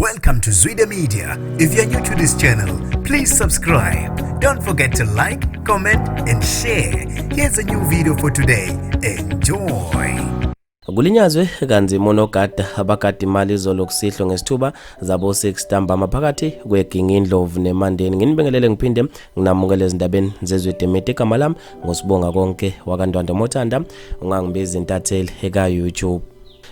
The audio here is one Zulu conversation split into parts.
Welcome to Zwida Media. If you're new to this channel, please subscribe. Don't forget to like, comment, and share. Here's a new video for today. Enjoy. Kulinyazwe kanzima onogada abagada imali izolo kusihlwa ngesithuba zabo 6 ntambama phakathi kweGingindlovu neMandeni. Nginibingelele ngiphinde nginamukele ezindabeni zeZwide Media. Igama lami nguSibonga Konke wakaNdwandwe Mothanda, ungangibiza intatheli eka YouTube.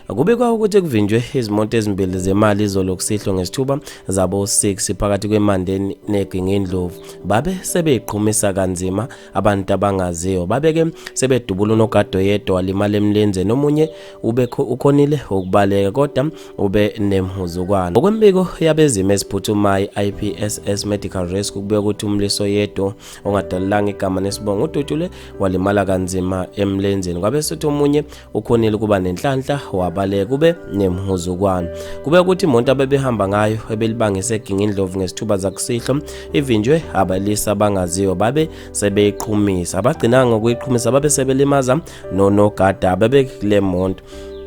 Kubikwa ukuthi kuvinjwe izimoto ezimbili zemali izolo kusihlwa ngesithuba zabo 6 phakathi kweMandeni neGingindlovu. Babe sebeyiqhumisa kanzima abantu abangaziyo. Babeke sebedubula unogada oyedwa walimala emlenzeni, omunye ube ukhonile ukubaleka kodwa ube nemhuzukwana. Ngokwembiko yabezimo eziphuthumayo IPSS Medical Rescue kubikwa ukuthi umlisa oyedwa ongadalulanga igama nesibongo udutshulwe walimala kanzima emlenzeni, kwabe sethi omunye ukhonile ukuba nenhlanhla wabaleka kube nemhuzukwana. Kube ukuthi imoto abebehamba ngayo ebelibangise eGingindlovu ngesithuba zakusihlwa ivinjwe abalisa abangaziyo, babe sebeyiqhumisa. Abagcinanga ngokuyiqhumisa, babe sebelimaza nonogada abebekule moto.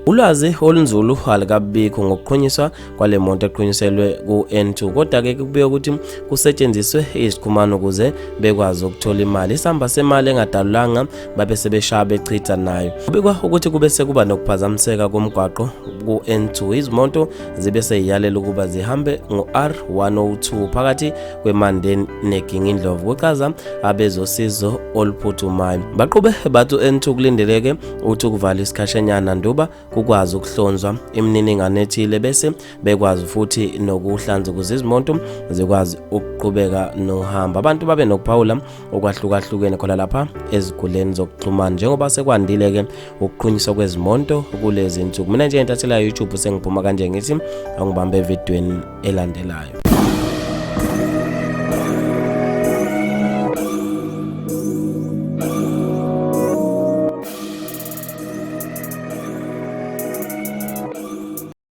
Ulwazi olunzulu alukabikho ngokuqhunyiswa kwale moto eqhunyiselwe ku-N2, kodwa-ke kubikwa ukuthi kusetshenziswe iziqhumano ukuze bekwazi ukuthola imali. Isamba semali engadalulanga babe sebeshaya bechitha nayo. Kubikwa ukuthi kube sekuba nokuphazamiseka komgwaqo ku-N2, izimoto zibe seziyalela ukuba zihambe ngo-R102 phakathi kweMandeni neGingindlovu, kuchaza abezosizo oluphuthumayo. Baqhube bathi u-N2 kulindeleke ukuthi ukuvala isikhashanyana nduba kukwazi ukuhlonzwa imininingwane ethile, bese bekwazi futhi nokuhlanza ukuze izimoto zikwazi ukuqhubeka nohambo. Abantu babe nokuphawula okwahlukahlukene khona lapha eziguleni zokuxhumana njengoba sekwandile-ke ukuqhunyiswa kwezimoto kulezi nsuku. Mina nje intathela YouTube sengiphuma kanje ngithi angibambe evidweni elandelayo.